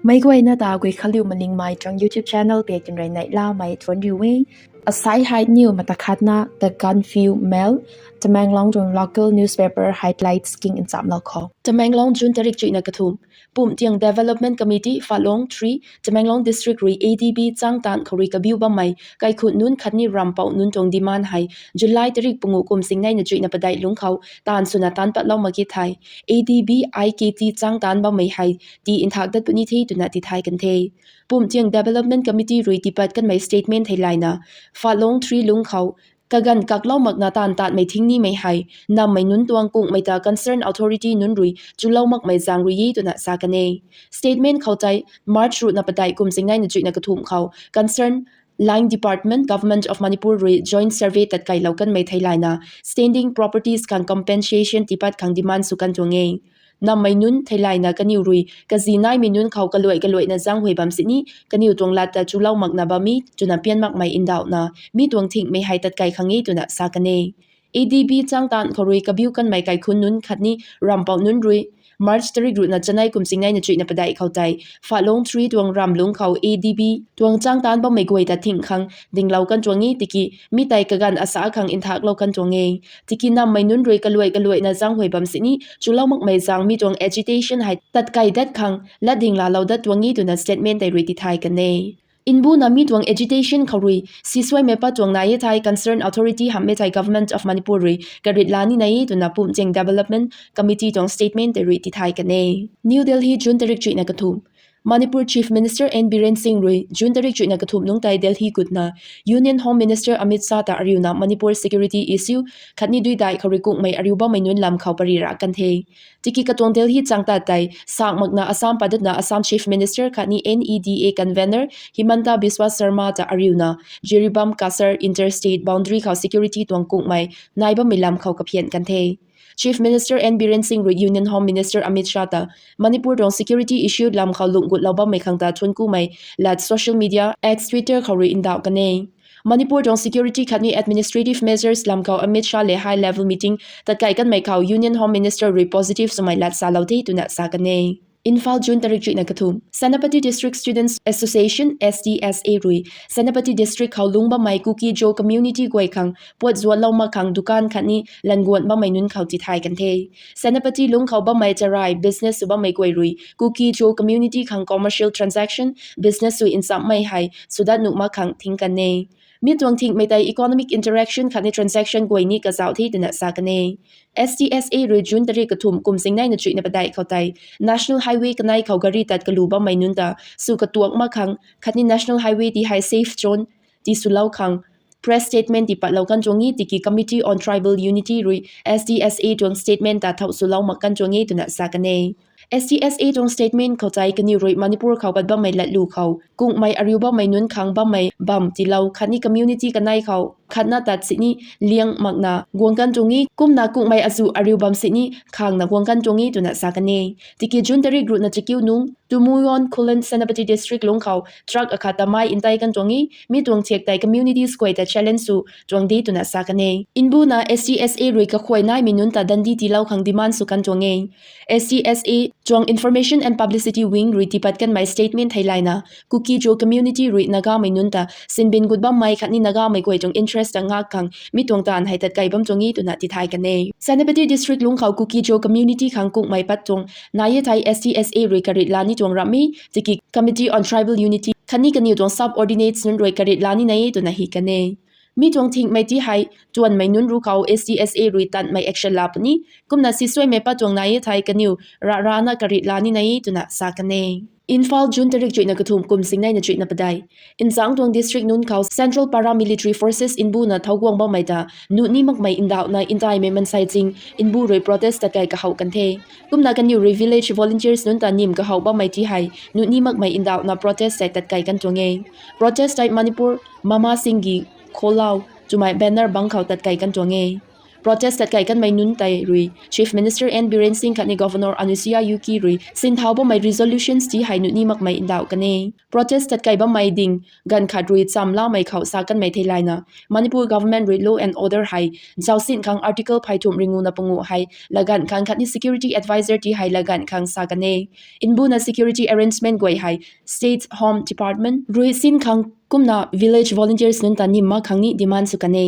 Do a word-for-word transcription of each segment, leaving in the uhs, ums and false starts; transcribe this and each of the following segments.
Meic guayna ta Guikhanliu Malingmei tuang YouTube channel pei tinrui neihlamei thuanc riu e. Asai hei niw mata khatna The Gaanphiu Mail, Tamenglong tuang local newspaper highlights king nchamlou khou. Tamenglong, June tarik chuihna kathumh. Pumhtiang Development Committee, Fatlong three, Tamenglong District rui A D B changtaanv khou rui kabiu bammei kaikhun nunc khatni ramvpouh nunc tuang demand hei July tarik pungu kum singneina chuihna padeih lungc khou taanv swna taanc patlou mak e thei, A D B I K T changtaanv bammei hei tii nthak dat puni the twna tithay kan the. Pumhtiang Development Committee rui tiipat kanmei statement theilayna, Fatlong three lungc khou kaganv kaklou makna taanv taanmei thingnimei hei nammei nunc tuang kungmei ta concerned authority nunc rui chulou makmei zaeng rui e twna sa kan e. Statement khou tei March ruhna padeih kum singneina chuihna kathumh khou concerned Line Department, Government of Manipur rui joint survey tatkeilou kanmei theilayna standing properties khang compensation tiipat khang demand sw kan tuang e. Nammei nunc theilayna kaniw rui kazi naimei nunc khou kaluai kaluaina zaenghuay bam sini kaniw tuang lat ta chulou makna bam e twna pian makmei ndauhna mi tuang thingmei hei tatkei khang e twna sa kan e. A D B changtaanv khou rui kabiu kanmei kaikhun nunc khatni ramvpouh nunc rui March tarik ruhna chanei kum singneina chuihna padeih khou tei Fatlong three tuang ramv lungc khou A D B tuang changtaanv bammei guay ta thing khang dinglou kan tuang e tiki mi tei kaganv asa khang nthaklou kan tuang e. Tiki nammei nunc rui kaluai kaluaina zaenghuay bam sini chulou makmei zaeng mi tuang agitation hei tatkei dat khang lat dinglalou dat tuang e twna statement tei rui tithay kan e. Mbuna mi tuang agitation khou rui sisuaimei pat tuang nai e thei concerned authority hamhmei thei Government of Manipur rui karit la ni nai e twna Pumhtiang Development Committee tuang statement tei rui tithay kan e. New Delhi, June tarik chuihna kathumh. Manipur Chief Minister N Biren Singh rui June tarik chuihna kathumh nungc tei Delhi gutna Union Home Minister Amit Shah ta ariuna Manipur security issue khatni duidaih khou rui kungmei ariu bammei nunc lam khou pary ra kan the. Tiki katuang Delhi changtat tei sak makna Assam padatna Assam Chief Minister khatni N E D A convenor Himanta Biswa Sarma ta ariuna Jiribam Cachar interstate boundary khou security tuang kungmei nai bammei lam khou kaphian kan the. Chief Minister N Biren Singh rui Union Home Minister Amit Shah ta Manipur tuang security issue lam khou lungh gutlou bammei khang ta thuanc kumei lat social media X, Twitter khou rui ndauh kan e. Manipur tuang security khatni administrative measures lam khou Amit Shah le high level meeting tatkei kanmei khou Union Home Minister rui positive swmei lat salou the twna sa kan e. Imphal, June tarik chuihna kathumh. Senapati District Students Association, S D S A rui Senapati District khou lungc bammei Kuki-Zo community guay khang puat zuatlou mak khang dukan khatni languan bammei nunc khou tithay kan the. Senapati lungc khou bammei charai business sw bammei guay rui Kuki-Zo community khang commercial transaction business sw nchamhmei hei swdat nuh mak khang thing kan e. Mi tuang thingmei tei economic interaction khatni transaction guay ni kazauh the twna sa kan e. S D S A rui June tarik kathumh kum singneina chuihna padeih khou tei National Highway kanei khou gari tat kalu bammei nunc ta sw katuak mak khang khatni National Highway ti hei safe zone ti swlou khang press statement tiipatlou kan tuang e tiki Committee on Tribal Unity rui S D S A tuang statement ta thau swlou mak kan tuang e twna sa kan e. S D S A tuang statement khou tei kaniw rui Manipur khou pat bammei latlu khou kungmei ariu bammei nunc khang bammei bam tiilou khatni community kanei khou khatna tat sini liang makna guang kan tuang e, kumna kungmei azuh ariu bam sini khangna guang kan tuang e twna sa kan e. Tiki June tarik ruhna chakiu nungc Tumuyong Khullen Senapati District lungc khou truck akhat ta mei ntei kan tuang e, mi tuang thiak tei communities guay ta challenge sw tuang de twna sa kan e. Mbuna S D S A rui kakhuay naimei nunc ta dandi tiilou khang demand sw kan tuang e. S D S A tuang Information and Publicity Wing rui tiipat kanmei statement theilayna, Kuki-Zo community rui Nagamei nunc ta sinbin gut bammei khatni Nagamei guay tuang interest ta ngak khang mi tuang taanv hei tatkei bam tuang e twna tithay kan e. Senapati District lungc khou Kuki-Zo community khang kungmei pat tuang nai e thei S D S A rui karit la ni tuang ramh e, tiki Committee on Tribal Unity khatni kaniw tuang subordinates nunc rui karit la ni nai e twna hi kan e. Mi tuang thingmei ti hei tuanmei nunc ru khou S D S A rui tanmei action la puni, kumna sisuaimei pat tuang nai e thei kaniw rarana karit la ni nai e twna sa kan e. Imphal, June tarik chuihna kathumh kum singneina chuihna padeih. Nchang tuang district nunc khou Central Paramilitary Forces mbuna thouc guang bammei ta nuh ni makmei ndauhna ntaimei mansei ching mbu rui protest tatkei kahow kan the. Kumna kaniw rui village volunteers nunc ta nim kahow bammei ti hei nuh ni makmei ndauhna protest tei tatkei kan tuang e. Protest tei Manipur Mama Singh Ki Kholao twmei banner bang khou tatkei kan tuang e. Protest tatkai kanmei nunc tei rui Chief Minister N Biren Singh khatni Governor Anusuiya Uikey rui sinthau bammei resolutions ti hei nuni makmei ndauh kan e. Protest tatkai bammei ding ganv khat rui chamlamei khou sa kanmei theilayna, Manipur government rui law and order hei zausin khang Article phey thumh ringuna pangu hei laganv khang khatni security adviser ti hei laganv khang sa kan e. Mbuna security arrangement guay hei State Home Department rui sin khang kumna village volunteers nunc ta nim mak khang ni demand sw kan e.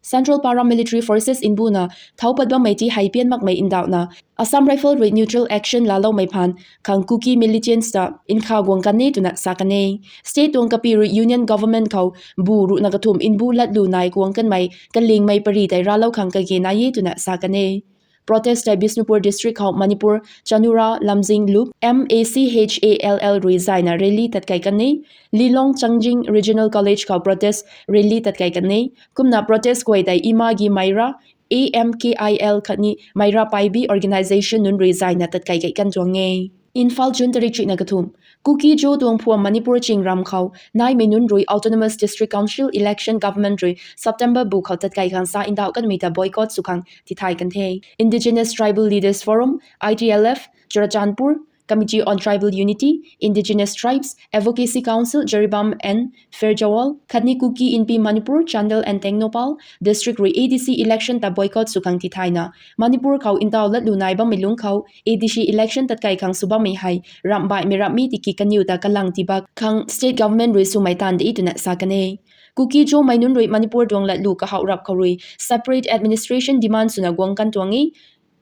Central Paramilitary Forces mbuna thau pat bammei ti hei pian makmei ndauhna, Assam Rifle rui neutral action laaloumei phaan khang Kuki militants ta nkha guang kan e twna sa kan e. State tuang kapi rui Union Government khou bu ruhna kathumh mbu latlu nai guang kanmei kalingmei pary tei raclou khang kage nai e twna sa kan e. Protest tei Bishnupur District khou Manipur Chanura Lamjing Loop, M A C H A L L rui zayna rally tatkai kan e. Lilong Changjing Regional College khou protest rally tatkai kan e. Kumna protest guay tei Imagi Meira, A M K I L khatni Meira Paibi organisation nunc rui zayna tatkai kai kan tuang e. Imphal, June tarik chuihna kathumh. Kuki-Zo tuang phuam Manipur ching ram khou naimei nunc rui Autonomous District Council election government rui September bu khou tatkai khang sa ndauh kanmei ta boycott sw khang tithay kan the. Indigenous Tribal Leaders Forum, I T L F, Churachandpur, Committee on Tribal Unity, Indigenous Tribes, Advocacy Council, Jiribam and Pherzawl, khatni Kuki Inpi Manipur, Chandel and Tengnoupal District rui A D C election ta boycott sw khang tithayna, Manipur khou ntaw latlu nai bammei lungc khou A D C election tatkai khang sw bammei hei ramh baihmei ramh mi tiki kaniw ta kalang tibak khang state government rui swmei taanv de twna sa kan e. Kuki-Zomei nunc rui Manipur tuang latlu kahouh rap khou rui separate administration demand swna guang kan tuang e.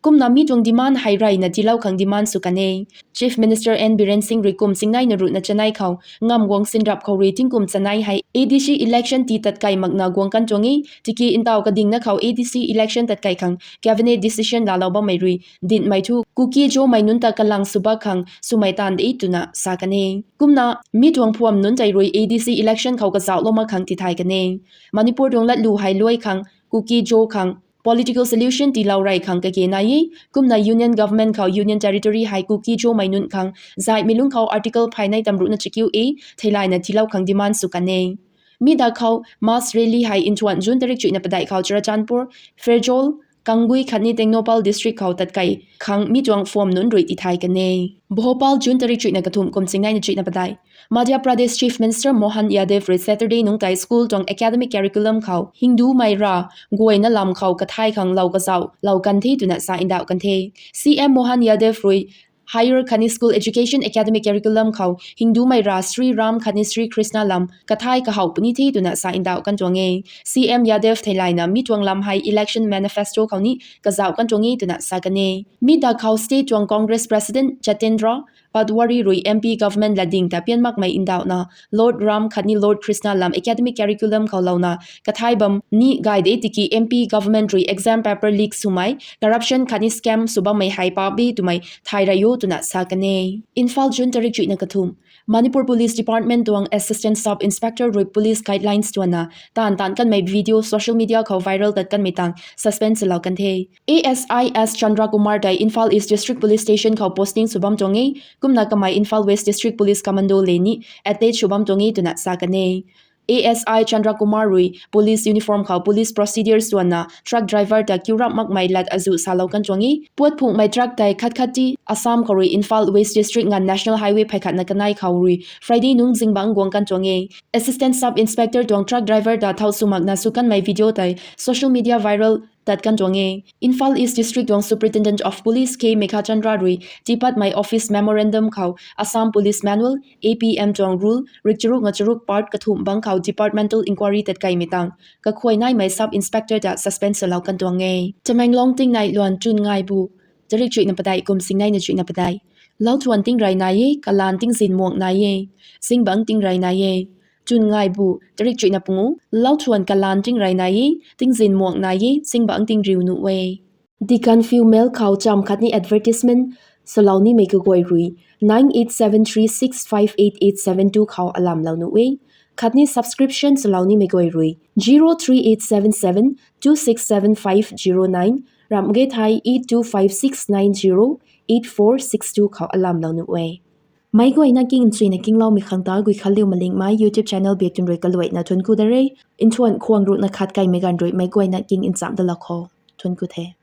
Kumna mi tuang demand hei reyna tiilou khang demand sw kan e. Chief Minister N Biren Singh rui kum singneina ruhna chanei khou ngamv guang sinrap khou rui tingkum chanei hei A D C election tii tatkai makna guang kan tuang e. Tiki ntaw kadingna khou A D C election tatkai khang cabinet decision laalou bammei rui dinhmei thu Kuki-Zomei nunc ta kalang sw bak khang swmei taanv de twna sa kan e. Kumna mi tuang phuam nunc tei rui A D C election khou kazauhlou mak khang tithay kan e. Manipur tuang latlu hei luai khang, Kuki-Zo khang political solution tiilou rey khang kage nai e. Kumna Union Government khou Union Territory hei Kuki-Zomei nunc khang zaihmei lungc khou Article phay nei tamruhna chakiu e theilayna tiilou khang demand sw kan e. Mi dak khou mass rally hei nthuan June tarik chuihna padeih khou Churachandpur, Pherzawl, Kangui khatni Tengnoupal District khou tatkai khang mi tuang phuam nunc rui tithay kan e. Bhopal, June tarik chuihna kathumh, kum singneina chuihna padeih. Madhya Pradesh Chief Minister Mohan Yadav rui Saturday nungc tei school tuang academic curriculum khou Hindumei rav guayna lam khou kathay khang lou kazauhlou kan the twna sa ndauh kan the. C M Mohan Yadav rui higher khatni school education academic curriculum khou Hindumei rav Sri Ram khatni Sri Krishna lam kathay kahouh puni the twna sa ndauh kan tuang e. C M Yadav theilayna mi tuang lam hei election manifesto khou ni kazauh kan tuang e twna sa kan e. Mi dak khou state tuang Congress President Jitendra Patwari rui M P government latding ta pian makmei ndauhna Lord Ram khatni Lord Krishna lam academic curriculum khou louna kathay bam ni gay de tiki M P government rui exam paper leak swmei, corruption khatni scam sw bammei hei paap de twmei thay rey o twna sa kan e. Imphal, June tarik chuihna kathumh. Manipur Police Department tuang Assistant Sub Inspector rui police guidelines tuanna taanv taanc kanmei video social media khou viral tat kanmei tang suspend swlou kan the. A S I S Chandra Kumar tei Imphal East District Police Station khou posting sw bam tuang e. Kumna kamei Imphal West District Police Commando le ni attach sw bam tuang e twna sa kan e. A S I Chandra Kumar rui police uniform khou police procedures tuanna truck driver ta kiu rap makmei lat azuh salou kan tuang e. Puat phunghmei truck tei khat khat ti Assam khou rui Imphal West District nganv National Highway phey khatna kanei khou rui Friday nungc zingbangc guang kan tuang e. Assistant Sub Inspector tuang truck driver ta thau sw makna sw kanmei video tei social media viral tat kan tuang e. Imphal East District tuang Superintendent of Police K Meghachandra rui tiipatmei office memorandum khou Assam Police Manual, A P M tuang rule rikcharuk ngacharuk part kathumh bangc khou departmental inquiry tatkeimei tang kakhuay naimei Sub Inspector ta suspend swlou kan tuang e. Tamenglong tingnai luan chun ngaibu, tarik chuihna padeih kum singneina chuihna padeih. Lauthuan tingrey nai e, kalaan tingzin muang nai e, zingbangc tingrey nai e. Chun ngaibu, tarik chuihna pangu. Lauthuan kalaan tingrey nai e, tingzin muang nai e, zingbangc tingriu nuh e. Deacon Few Mail khou cham khatni advertisement swlou nimei kaguay rui nine eight seven three six five eight eight seven two khou alamlou nuh e. Khatni subscription swlou nimei guay rui zero three eight seven seven two six seven five zero nine, ramh ge thei eight two five six nine zero eight four six two khou alamlou nuh e. Meic guayna king nchuina kingloumei khang ta Guikhanliu Malingmei YouTube channel biak tun rui kaluaina thuanc ku da re. Nthuan khwang ruhna khat kaimei ganv rui meic guayna king nchamh dalou kho. thuanc ku the.